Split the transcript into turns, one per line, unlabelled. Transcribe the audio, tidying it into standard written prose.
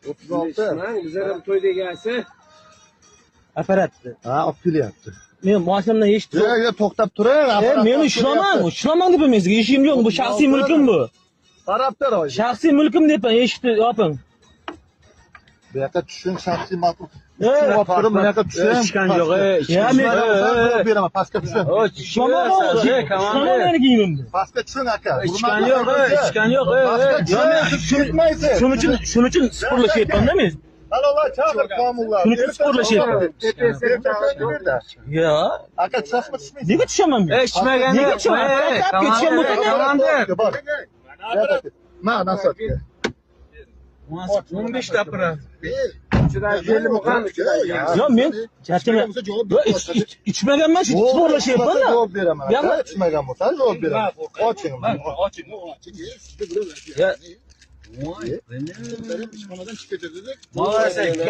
36.
Bizlar ham to'yda egasi.
Apparatni.
Ha, olib kelyapti.
Men mashinamdan eshitdim.
Yo'q, yo'q, to'xtab turing.
Meni ushlamang, ushlamang deb men sizga. Eshigim yo'q, bu shaxsiy mulkim bu.
Qarab tur hozir.
Shaxsiy mulkim deyapman, eshikni yoping.
Bu yoqqa tushing, shaxsiy ma'lum.
Ey,
Olib turib, bu yoqqa tushing.
Ichgan yo'q,
Ya men
Javob beraman, pastga tushing.
ushlamang, ushlamang meni kiyimimni.
Pastga tushing aka.
Ichgan yo'q, ichgan yo'q.
Pastga tushing, tushmaysiz.
Shuning uchun sporlashyapman-da men.
Alola chaqir qonunlar.
Shuning uchun sporlashyapman. Yo,
Aka tushasizmi, tushmaysiz?
nega tushaman men?
Ichmagan.
Nega tushaman? Apparatga tushgan bo'lsam men
Komandir.
Bor. Ma, nasatga.
15 ta apparat.
Yo, men charchaman. Yo, ichmaganman, shu sporlashyapman-da.
Javob beraman.
Yo'q.
Aka, ichmagan bo'lsa javob beraman. Oching.
Oching, oching.
Ya,
Benim içmeden çıkacak dedik.
Maalesef.